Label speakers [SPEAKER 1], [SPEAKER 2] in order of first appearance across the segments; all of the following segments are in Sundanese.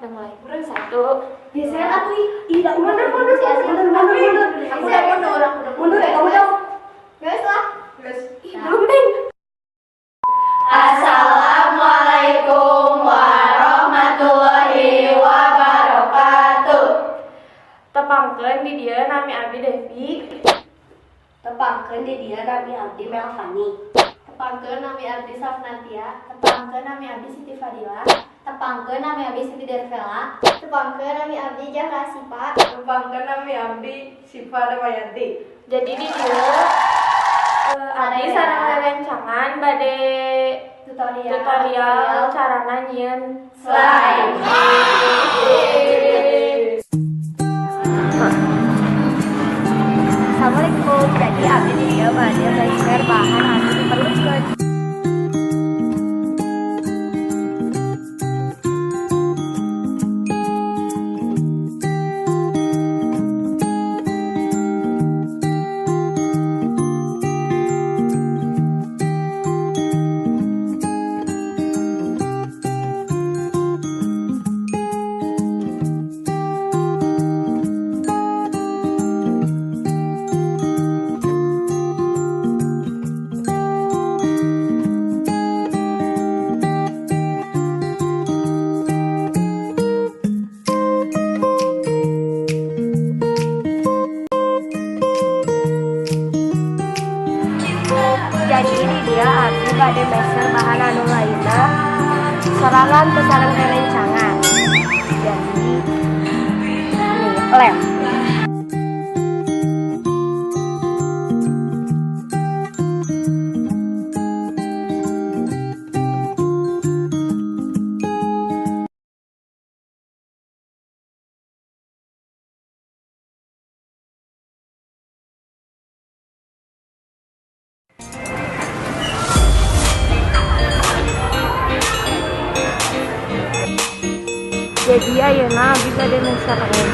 [SPEAKER 1] Udah mulai. Satu.
[SPEAKER 2] Biasanya aku tidak mundur mundur mundur mundur mundur.
[SPEAKER 3] Aku udah mundur, aku udah
[SPEAKER 2] mundur ya kamu dong.
[SPEAKER 3] Guys lah. Guys.
[SPEAKER 2] Belum deh.
[SPEAKER 3] Assalamualaikum warahmatullahi wabarakatuh.
[SPEAKER 1] Tepangkeun di dieu nami Abi Devi.
[SPEAKER 2] Tepangkeun di dieu nami Abdi Melvani.
[SPEAKER 3] Tepangkeun nami Abdi Safnatia. Tepangkeun nami Abdi Siti Fadila. Tepangkeun nami Abdi Siti Dervela. Tepangkeun nami Abdi Jahra Sipa.
[SPEAKER 4] Tepangkeun nami Abdi Sipa Damayanti.
[SPEAKER 1] Jadi di dieu abdi sareng rerencangan bade tutorial carana nyieun slime.
[SPEAKER 2] Assalamualaikum. Jadi abdi di dieu bade belajar bahan anu diperlukeun. Jadi di dia abdi bade meser bahan anu lainna sorangan teu sareng rerencangan. Jadi ini lem. Jadi ayeuna abdi bade meser lem.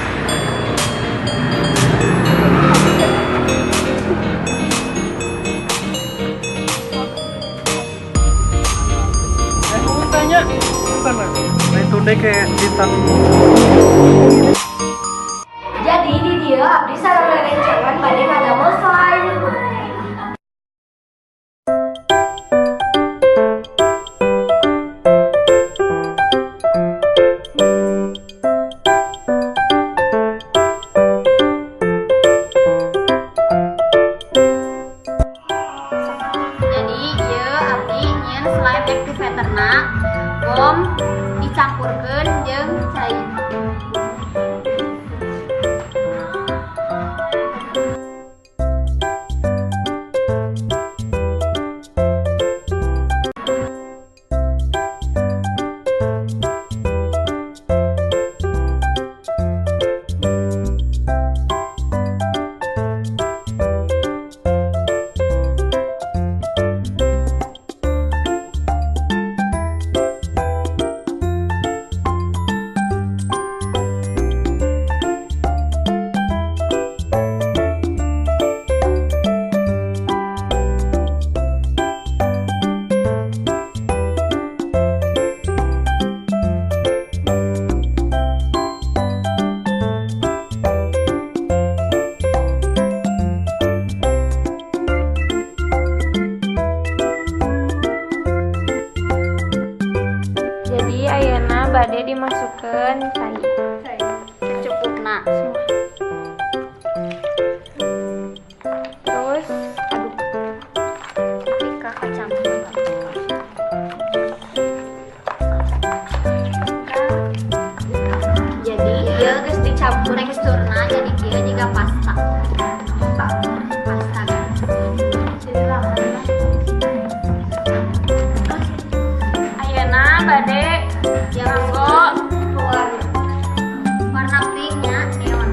[SPEAKER 5] Aku tanya, bukan itu deh kayak bintang.
[SPEAKER 2] Jadi di dieu abdi sareng rerencangan bade ngadamel slime.
[SPEAKER 3] Slime activatorna bom dicampurkeun jeung cai.
[SPEAKER 1] Jadi ayeuna bade dimasukkeun cai.
[SPEAKER 3] Secukupna.
[SPEAKER 1] Semua. Terus aduk.
[SPEAKER 3] Tapi ka campur. Jadi ieu geus dicampur teksturna jadi kieu jiga pasta. Pasta guys. Jadi lama.
[SPEAKER 1] Ayeuna bade nganggo
[SPEAKER 3] warna pinknya neon.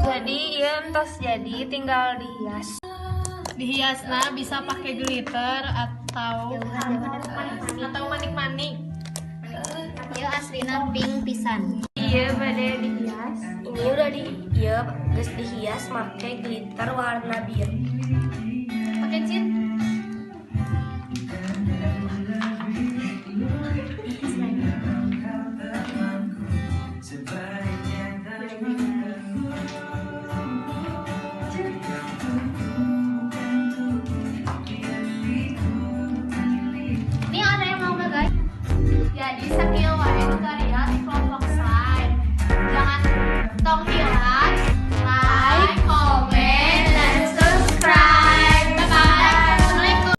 [SPEAKER 1] Jadi ieu entos jadi, tinggal dihias.
[SPEAKER 6] Dihiasna bisa pakai glitter atau manik-manik.
[SPEAKER 3] Ieu aslina pink pisan.
[SPEAKER 1] Iya, bade dihias.
[SPEAKER 2] Ini udah di ieu geus dihias make glitter warna biru.
[SPEAKER 6] Pakai cin.
[SPEAKER 3] Ini ada yang mau nggak, guys? Jadi sakieu wae tutorial di kelompok slime. Jangan tong hilap.